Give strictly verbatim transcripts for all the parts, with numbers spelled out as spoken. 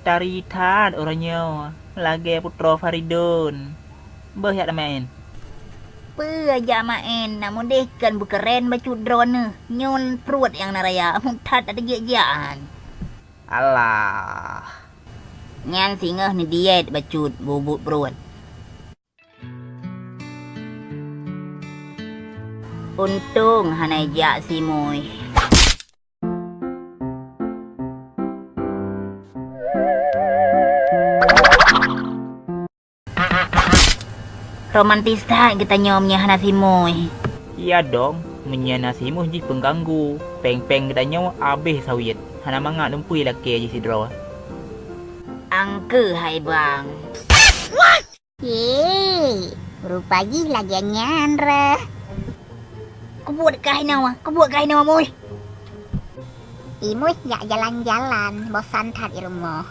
Tari that uroe nyoe, lagèe putroe Faridun. Beuh jak maén. Peue jak maén, na mudeh kon beukeuren bacut droeneuh. Nyoe pruet nyang na raya, muthat that jiak-jiak han. Alah. Nyan singoh neudiet bacut bubuet pruet. Untông hana jak Simui. Romantis that geutanyoe meunyoe hana Simui. Iya dong, meunyoe na Simui jih peungganggu. Péng-péng geutanyoe abéh sawét, hana mangat lumpui lakèe jih sidroe. Angkeu hai bang. Ye, rupa jih lagèe nyan reh. Kubuet kah inoe, kubuet kah inoe, Mui. Imuih jak jalan-jalan, bosan that i rumoh.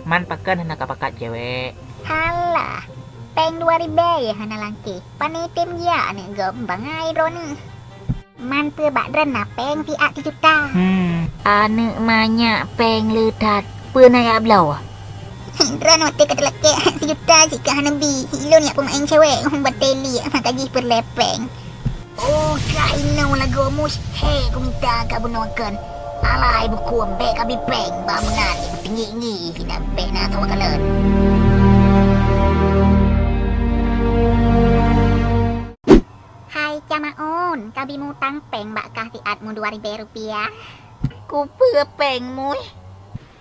Man pakon hana kapakat cewek? Halah, péng dua ribèe hana langkeh. Pane tem jak aneuk gob bangai droeneuh. Man peue bak droen na péng siat sijuta. Hmm. Aneuk manyak péng le that, peue na jak bloe? Droen watèe ka teulakèe sijuta cit ka hana bi. Ilôn jak peumaén cewek, batèe liek maka jih peureulèe péng. Oh, ka inoe lagoe mus, he, kumita ka bunoe kon. Alai bukon bèk ka bi péng, ba meunan, tinggi-tinggi, hina bèk na sawa kalon. Hai Camaun, ka bi mutang péng bak kah siat mu dua ribèe rupiah. Kupeue péng mui?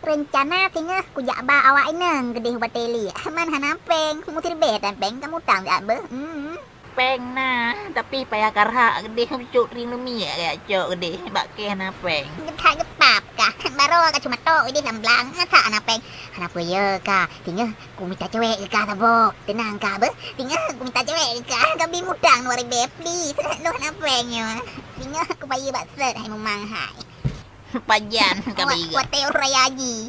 Reuncana singoh kujak ba awak inong keudeh batèe liek, man hana péng, mu siribèe tan péng ka mutang siat beuh. Hmm. Péng na, tapi payah karhak keudeh, bacut ring leumiek jak cok keudeh, bak kèe hana péng. Geuthat geupap kah, baroe ka cumatok keudeh lam blang, masa hana péng? Hana peue ye kah, singoh kumita cewek keu kah saboh. Teunang kah beuh, singoh kumita cewek keu kah, ka bi mutang dua ribèe, please. Lôn hana péng nyoe. Singoh kubayeue bak sot hai mumang hai. Pajan ka bi. Watèe uroe raya haji.